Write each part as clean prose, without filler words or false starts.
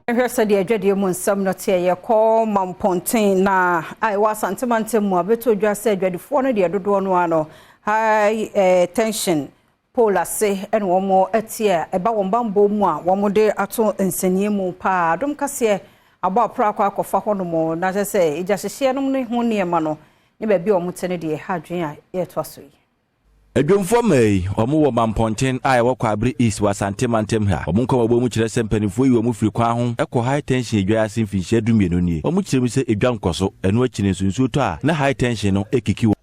Hwɛ sɛdeɛ adwadie mu nsɛm no teɛ. Yɛkɔ Mampɔnten na a ɛwɔ Asantemantam mu a, bɛtɔ dwa sɛ adwadifoɔ no deɛ, dodoɔ no ano high tension pole ase ɛna wɔn teɛ. Ɛba wɔn bambɔ mu a, wɔn de ato nsɛnniɛ mu paa. Dom kaseɛ abɔ apra akɔ akɔfa hɔnom na kyerɛ sɛ egya hyehyeɛ nom ne ho nneɛma no ne baabi a wɔn te no deɛ, ha adwene a yɛretoa so yi. Adwomfoɔ mmaa yi, wɔn wɔ Mampɔnten a ɛwɔ Kwabre East wɔ Asante mantam ha. Wɔn nkɔmmɔbɔ mu kyerɛ sɛ mpanimfoɔ yi wɔn firi kwan ho kɔ high tension edwa ase mfinhyia 12 nie. Wɔn kyerɛ mu sɛ edwa nkɔ so. Ɛno akyi no nso, nsuo tɔ a, na high tension no ekiki wɔn.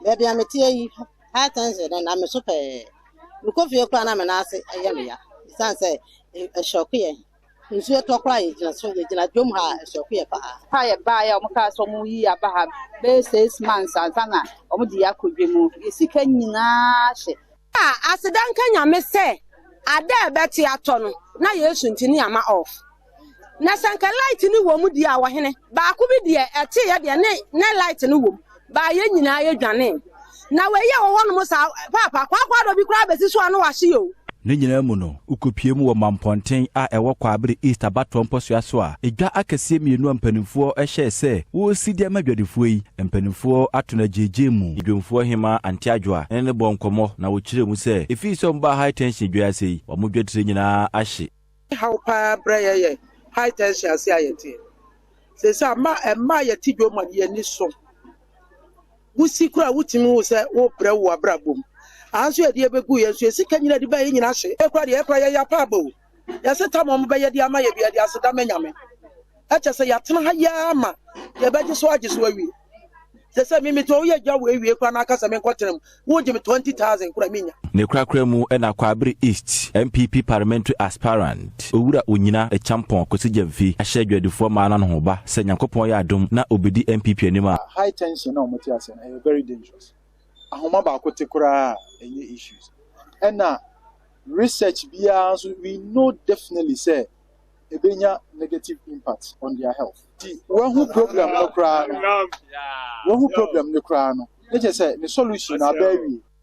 Baabi a meteɛ yi, high tension no na me so pɛɛ. Mekɔ fie koraa na me nan ase ɛyɛ me ya, ɛsiane sɛ ɛhyɔko yɛn. Nsuo tɔ koraa, yɛgyina so, yɛgyina dwom ha a, ɛhyɔko yɛ paa. Ha yɛ baeɛ a, wɔn kaa sɛ wɔn yi aba ha bɛyɛ 6 months ansa na wɔn de yɛ akɔ dwa mu. Yɛ sika nyinaa hyɛ. A aseda nka Nyame sɛ ada a ɛbɛte atɔ no na Yesu nti ne ama off, na sɛ nka light no wɔ mu deɛ a, wɔhene baako bi deɛ ɛteeɛ deɛ ne light no wɔ mu baa, yɛn nyinaa yɛdwane na wɔyi a wɔ hɔnom saa paapa kwaakwaadɔ bi koraa bɛsi so a na wahye o. Ne nyinaa mu no, wokɔpie mu wɔ Mampɔnten a ɛwɔ Kwaabere East abatoɔ mpɔsoa so a, edwa akɛseɛ mmienu a mpanimfoɔ hyɛɛ sɛ wɔresi de ama adwadifoɔ yi, mpanimfoɔ ato no agyegye mu. Adwomfoɔ hema Ante Adwoa ne ne bɔ nkɔmmɔ na wɔkyerɛ mu sɛ ɛfii sɛ ɔmbaa high tension dwa ase yi, wɔn dwatire nyinaa ahye. Haw paa brɛ yɛyɛ high tension ase a yɛteɛ sɛ ama ɛma yɛte dwom a yɛni so wosi kora, wotumi wo sɛ wobrɛ wo abrabɔ mu ahanso yɛde yɛbɛgu yɛn so, yɛsika nyina de bɛyɛ nyina hye. Ɛkora deɛ ɛkora yɛyɛ apa aba o, yɛsɛ tam ɔmo bɛyɛ de ama yɛ bi, yɛde aseda ma Nyame. Ɛkyɛ sɛ yɛatena ha yɛa ma yɛbɛgye so agye so awie sɛ mimi to woyɛ adwa wɔ awie kora na aka sɛ menkɔtena mu, wogye me 20,000 kora menya. Ne korakora mu ɛna Kwaabere East NPP parliamentary aspirant, Owura Onyina Kyampɔn Kwasi Gyamfi, ahyɛ adwadifoɔ maa no ho ba sɛ Nyankopɔn yɛ adom na obɛdi NPP anim a, High tension na wɔte ase no, ɛyɛ very dangerous. Ahoma baako te koraa a, ɛnyɛ issues. Ɛna research biara nso, we know definitely sɛ ebenya negative impact on their health. Ti wɔn problem no koraa no, wɔn problem no koraa no ne kyerɛ sɛ ne solution na abɛ awie.